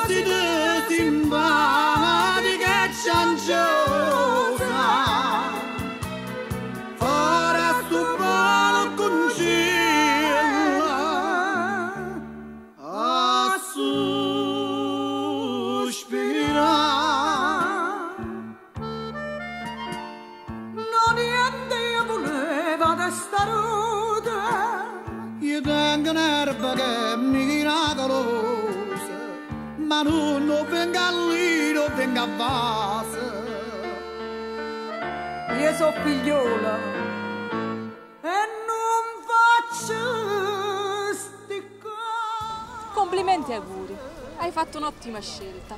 Siete simpatica e cianciosa, Fora stu balconcillo a sospirà. No niente io volevo da sta ruta. Io tengo un'erba che è miracolosa, ma non lo venga lì, non venga a base. Io so figliola e non faccio sti cose. Complimenti e auguri. Hai fatto un'ottima scelta.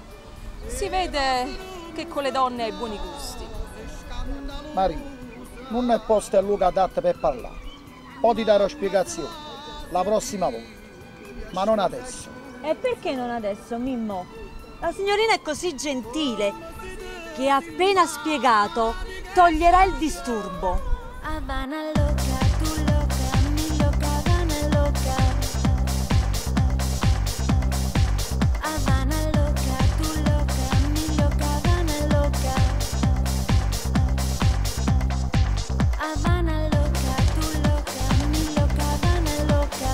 Si vede che con le donne hai buoni gusti. Maria, non è posto e luogo adatto per parlare. Poi ti darò spiegazioni la prossima volta, ma non adesso. E perché non adesso, Mimmo? La signorina è così gentile che appena spiegato toglierà il disturbo. Havana loca, tu loca, mi loca, Havana loca. Havana loca, tu loca, mi loca, Havana loca. Havana loca, tu loca, mi loca, Havana loca. Havana loca, tu loca, mi loca, Havana loca.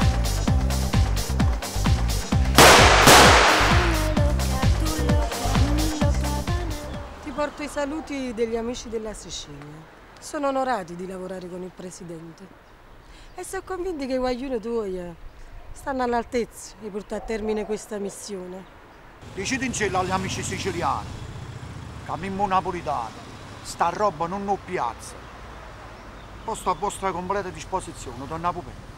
Ti porto i saluti degli amici della Sicilia. Sono onorati di lavorare con il presidente. E sono convinti che i guaglioni tuoi stanno all'altezza di portare a termine questa missione. Dicite in cielo agli amici siciliani che Mimmo Napolitano sta roba non ho piazza. Posto a vostra completa disposizione, donna Pupetta.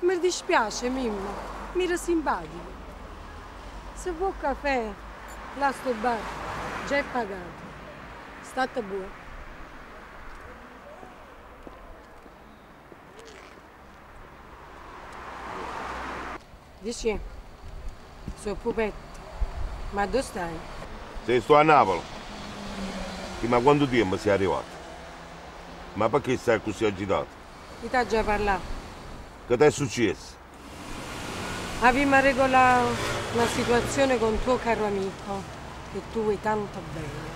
Mi dispiace, Mimmo, mi era simpatico. Se vuoi caffè, là sto bar, già è pagato. State buona. Dici, sono Pupetta, ma dove stai? Sei sto a Napoli. Sì, ma quanto tempo sei arrivato? Ma perché stai così agitato? Ti t'ho già parlato. Che ti è successo? Abbiamo regolato una situazione con tuo caro amico, che tu vuoi tanto bene.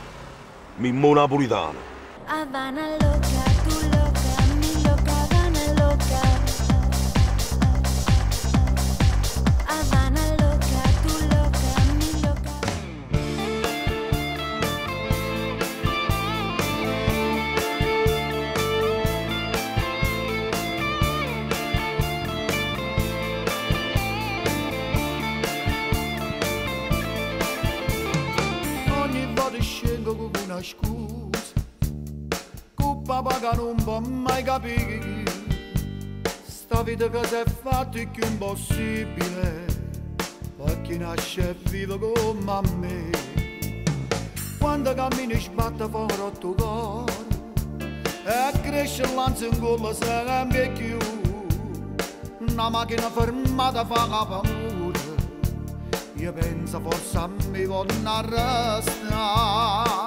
Mimmo Napolitano. Havana loca, tu loca, mi loca, Havana loca. Havana loca, tu loca, mi loca. Ogni volta scelgo con una scusa, con papà che non può mai capire. Sta vita che si è fatta è più impossibile, per chi nasce e vive come a me. Quando cammini sbatte fuori il tuo cuore, e cresce l'ansia in gola sempre più. Una macchina fermata fa la paura, io penso forse a me vanno arrestare.